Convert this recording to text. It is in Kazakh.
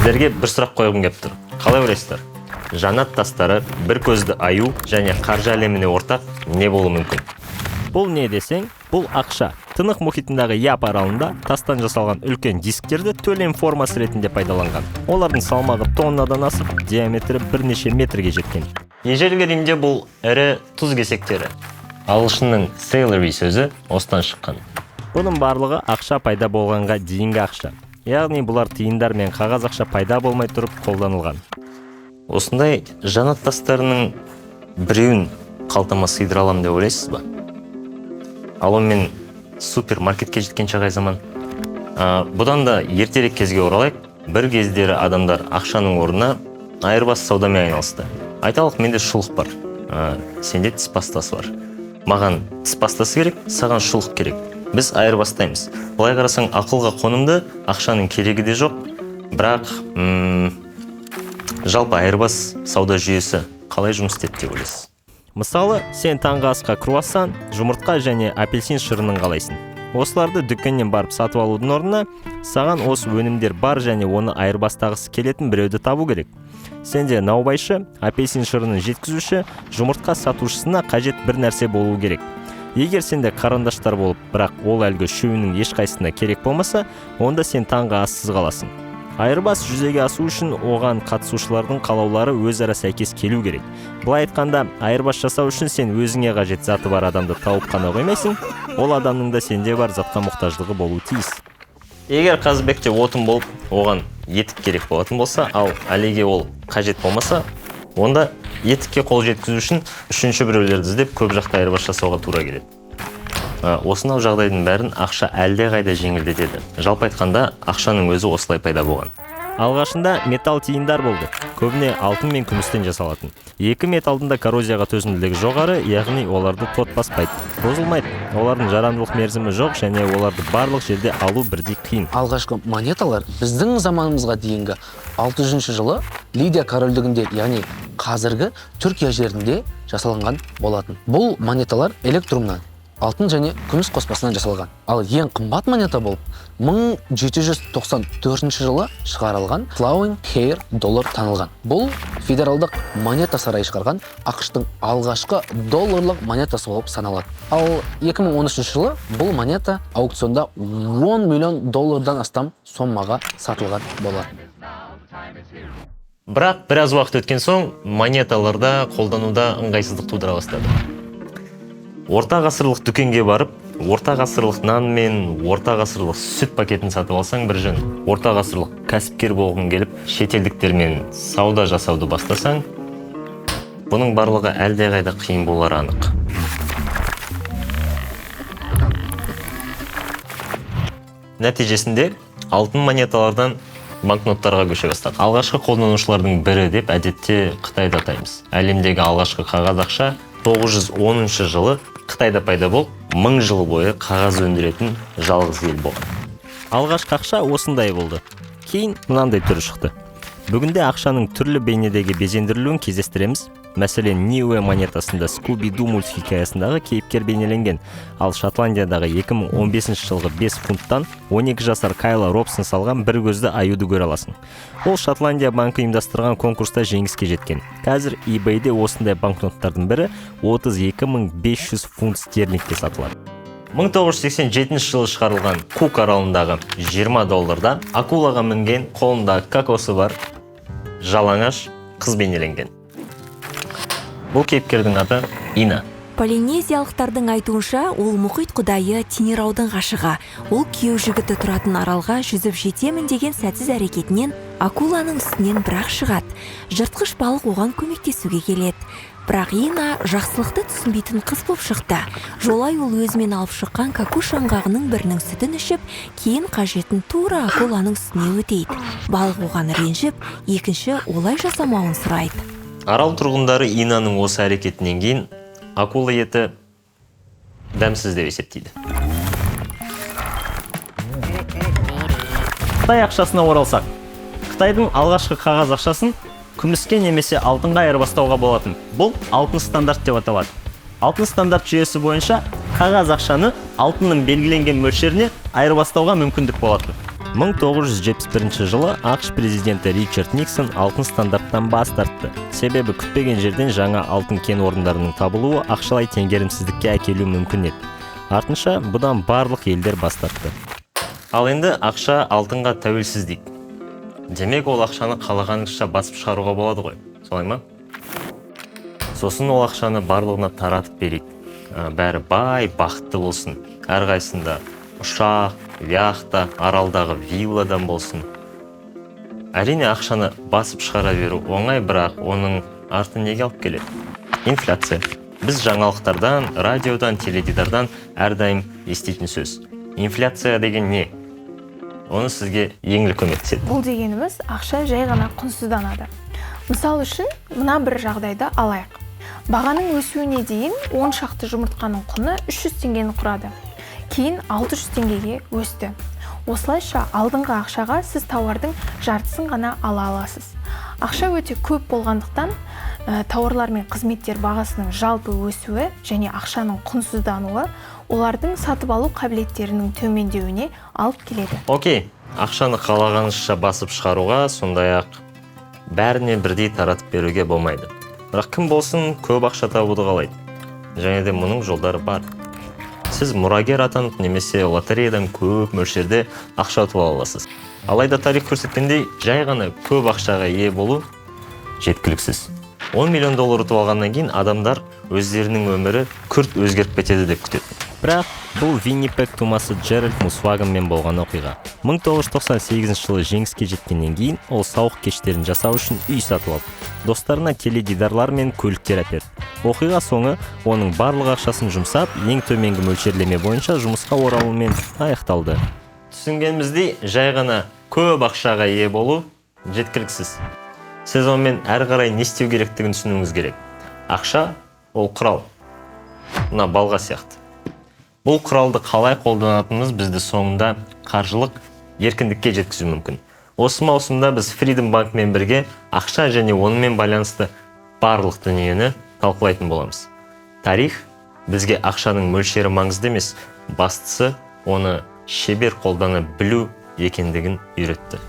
Сіздерге бір сұрақ қойғым келіп тұр. Қалай ойлайсыздар? Жанат тастары, бір көзді аю және қаржы әлеміне ортақ не болуы мүмкін? Бұл не десең, бұл ақша. Тынық мұхитындағы Яп аралында тастан жасалған үлкен дисктерді төлем формасы ретінде пайдаланған. Олардың салмағы тоннадан асып, диаметрі бірнеше метрге жеткен. Ежелгі Римде бұл ірі тұз кесектері. Ағылшынның salary сөзі осыдан шыққан. Бұның барлығы ақша пайда болғанға дейінгі ақша. Яғни бұлар тиындар мен қағаз ақша пайда болмай тұрып қолданылған. Осындай жанат тастарының біреуін қалтама сыйдыра аламын деп ойлайсыз ба? Ал онымен супермаркетке жеткенше қай заман? Бұдан да ертерек кезге оралайық. Бір кездері адамдар ақшаның орнына айырбас саудамен айналысты. Айталық, менде шұлық бар, сенде тіс пастасы бар. Маған тіс пастасы керек, саған шұлық керек. Біз айырбастаймыз. Былай қарасаң, ақылға қонымды, ақшаның керегі де жоқ. Бірақ жалпы айырбас сауда жүйесі қалай жұмыс істеді деп ойлайсыз? Мысалы, сен таңғы асқа круассан, жұмыртқа және апельсин шырынын қалайсың. Осыларды дүкеннен барып сатып алудың орнына саған осы өнімдер бар және оны айырбастағысы келетін біреуді табу керек. Сенде наубайшы, апельсин шырынын жеткізуші, жұмыртқа сатушысына қажет бір нәрсе болуы керек. Егер сенде қарандаштар болып, бірақ ол әлгі үшеуінің ешқайсысына керек болмаса, онда сен таңғы ассыз қаласың. Айырбас жүзеге асу үшін оған қатысушылардың қалаулары өзара сәйкес келу керек. Былай айтқанда, айырбас жасау үшін сен өзіңе қажет заты бар адамды тауып қана қоймайсың, ол адамның да сенде бар затқа мұқтаждығы болуы тиіс. Егер Қазыбекте отын болып, оған етік керек болатын болса, ал Әлиге ол қажет болмаса, онда етікке қол жеткізу үшін үшінші біреулерді іздеп көп жақты айырбас жасауға тура келеді. Осынау жағдайдың бәрін ақша әлдеқайда жеңілдетеді. Жалпы айтқанда, ақшаның өзі осылай пайда болған. Алғашында металл тиындар болды. Көбіне алтын мен күмістен жасалатын. Екі металдың да коррозияға төзімділігі жоғары, яғни оларды тот баспайды, бұзылмайды. Олардың жарамдылық мерзімі жоқ және оларды барлық жерде алу бірдей қиын. Алғашқы монеталар біздің заманымызға дейінгі 600 жылы Лидия корольдігінде, яғни қазіргі Түркия жерінде жасалынған болатын. Бұл монеталар электрумнан, алтын және күміс қоспасынан жасалған. Ал ең қымбат монета болып 1794 жылы шығарылған Flowing Hair доллар танылған. Бұл федералдық монета сарайы шығарған АҚШ-тың алғашқы долларлық монетасы болып саналады. Ал 2013 жылы бұл монета аукционда 10 миллион доллардан астам сомаға сатылған болатын. Бірақ біраз уақыт өткен соң монеталарда қолдануда ыңғайсыздық тудыра бастады. Орта ғасырлық дүкенге барып, орта ғасырлық нан мен орта ғасырлық сүт пакетін сатып алсаң бір жөн. Орта ғасырлық кәсіпкер болғың келіп, шетелдіктермен сауда жасауды бастасаң, бұның барлығы әлдеқайда қиын болары анық. Нәтижесінде алтын монеталардан банкноттарға көше бастады. Алғашқы қолданушылардың бірі деп әдетте Қытайды атаймыз. Әлемдегі алғашқы қағаз ақша 910 жылы Қытайда пайда болып, 1000 жыл бойы қағаз өндіретін жалғыз ел болған. Алғашқы ақша осындай болды. Кейін мынандай түрі шықты. Бүгінде ақшаның түрлі бейнедегі безендірілуін кездестіреміз. Мәселен, Ниуэ монетасында Скуби-Ду мультхикаясындағы кейіпкер бейнеленген. Ал Шотландиядағы 2015 жылғы 5 фунттан 12 жасар Кайла Робсон салған бір көзді аюды көре аласың. Ол Шотландия банкі ұйымдастырған конкурста жеңіске жеткен. Қазір eBayде осындай банкноттардың бірі 32 500 фунт стерлингке сатылады. 1987 жылы шығарылған Кук аралындағы 20 долларда акулаға мінген, қолында кокосы бар жалаңаш қыз бейнеленген. Бұл кейіпкердің аты Ина. Полинезиялықтардың айтуынша, ол мұхит құдайы Тинераудың ғашығы. Ол күйеу жігіті тұратын аралға жүзіп жетемін деген сәтсіз әрекетінен акуланың үстінен бірақ шығады. Жыртқыш балық оған көмектесуге келеді. Бірақ Ина жақсылықты түсінбейтін қыз боп шықты. Жолай ол өзімен алып шыққан кокос жаңғағының бірінің сүтін ішіп, кейін қажетін тура акуланың үстіне өтейді. Балық оған ренжіп, екінші олай жасамауын сұрайды. Арал тұрғындары Инаның осы әрекетінен кейін акула еті дәмсіз деп есептейді. Қытай ақшасына оралсақ, Қытайдың алғашқы қағаз ақшасын күміске немесе алтынға айырбастауға болатын. Бұл алтын стандарт деп аталады. Алтын стандарт жүйесі бойынша қағаз ақшаны алтынның белгіленген мөлшеріне айырбастауға мүмкіндік болатын. 1971 жылы АҚШ президенті Ричард Никсон алтын стандарттан бас тартты. Себебі күтпеген жерден жаңа алтын кен орындарының табылуы ақшалай теңгерімсіздікке әкелуі мүмкін еді. Артынша бұдан барлық елдер бас тартты. Ал енді ақша алтынға тәуелсіз дейік. Демек, ол ақшаны қалағаныңызша басып шығаруға болады ғой, солай ма? Сосын ол ақшаны барлығына таратып берейік. Бәрі бай, бақытты болсын. Әрқайсысында ұшақ, яхта, аралдағы вилладан болсын. Әрине, ақшаны басып шығара беру оңай, бірақ оның арты неге алып келеді? Инфляция. Біз жаңалықтардан, радиодан, теледидардан әрдайым еститін сөз. Инфляция деген не? Оны сізге Еңлік көмектеседі. Бұл дегеніміз, ақша жай ғана құнсызданады. Мысал үшін, мына бір жағдайды алайық. Бағаның өсуіне дейін 10 шақты жұмыртқаның құны 300 теңгені құрады. Кейін 600 теңгеге өсті. Осылайша, алдыңғы ақшаға сіз тауардың жартысын ғана ала аласыз. Ақша өте көп болғандықтан, тауарлар мен қызметтер бағасының жалпы өсуі және ақшаның құнсыздануы олардың сатып алу қабілеттерінің төмендеуіне алып келеді. Окей, ақшаны қалағаныңызша басып шығаруға, сондай-ақ бәріне бірдей таратып беруге болмайды. Бірақ кім болсын көп ақша табуды қалайды. Және де мұның жолдары бар. Сіз мұрагер атанып немесе лотереядан көп мөлшерде ақша ұтып ала аласыз. Алайда тарих көрсеткендей, жай ғана көп ақшаға ие болу жеткіліксіз. 10 миллион доллар ұтып алғаннан кейін адамдар өздерінің өмірі күрт өзгеріп кетеді деп күтеді. Бірақ бұл Виннипег тумасы Джеральд Мусвагенмен болған оқиға. 1998 жылы жеңіске жеткеннен кейін ол сауық кештерін жасау үшін үй сатып алды. Достарына теледидарлар мен көліктер әперді. Оқиға соңы оның барлық ақшасын жұмсап, ең төменгі мөлшерлеме бойынша жұмысқа оралуымен аяқталды. Түсінгеніміздей, жай ғана көп ақшаға ие болу жеткіліксіз. Сіз онымен әрі қарай не істеу керектігін түсінуіңіз керек. Ақша ол құрал. Мына балға сияқты. Бұл құралды қалай қолданатынымыз бізді соңында қаржылық еркіндікке жеткізуі мүмкін. Осы маусымда біз Freedom Банкмен бірге ақша және онымен байланысты барлық дүниені талқылайтын боламыз. Тарих бізге ақшаның мөлшері маңызды емес, бастысы оны шебер қолдана білу екендігін үйретті.